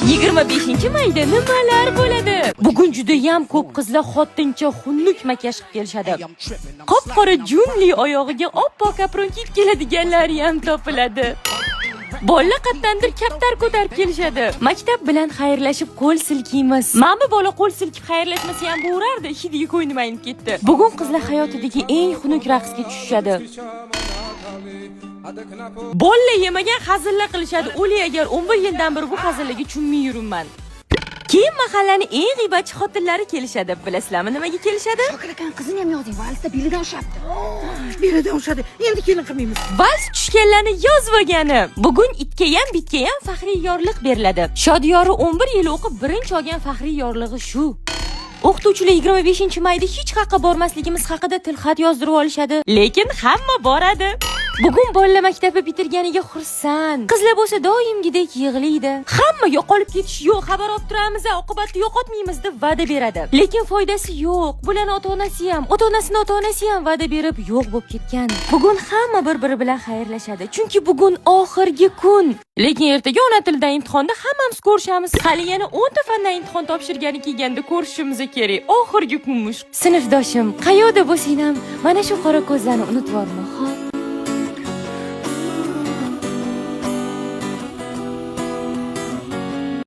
25-mayda nimalar bo'ladi? Bugun judayam ko'p qizlar xotincha xunuk makiyaj qilib kelishadi. Qop-qora junli oyog'iga oppoq kapron kiyib keladiganlari ham topiladi. Bola qayerdandir kaptar ko'tarib kelishadi. Maktab bilan xayrlashib qo'l silkiymiz. Mana bu bola qo'l silkib xayrlashmasa ham bo'lardi, hidiga ko'nglim aynib ketdi. Bugun qizlar hayotidagi eng xunuk raqsga tushishadi. Bolla yemagan hazillar qilishadi. O'li agar 11 yildan beri bu hazillarga tushunmay yuribman. Keyin mahallani eng g'iybatchi xotinlari kelishadi. Bilasizlarmi, nimaga kelishadi? Shokir akani qizini ham yozing, valsda belidan ushlabdi. Belidan ushladi, endi kelin qilmaymiz. Vals tushganlarni yozib olgani. Bugun itga ham, bitga ham faxriy yorliq beriladi. Shodiyori 11 yil o'qib birinchi olgan faxriy yorlig'i shu. O'qituvchilar 25-mayda hech qayerga bormasligimiz haqida tilxat yozdirib olishadi, lekin hamma boradi. Bugun bolalar maktabni bitirganiga xursand. Qizlar bo'lsa doimgidek yig'laydi. Hamma yo'qolib ketish yo'q, xabar olib turamiz, oqibatda yo'qotmaymiz deb va'da beradi. Lekin foydasi yo'q. Bularni ota-onasi ham, ota-onasini ota-onasi ham va'da berib yo'q bo'lib ketgan. Bugun hamma bir-biri bilan xayrlashadi, chunki bugun oxirgi kun. Lekin ertaga ona tilidan imtihonda hammamiz ko'rishamiz. Hali yana 10 ta fandan imtihon topshirgani kelganda ko'rishimiz kerak. Oxirgi kunmish. Sinfdoshim, qayoqda bo'lsang ham mana shu qora ko'zlarni unutvorma, xo'p?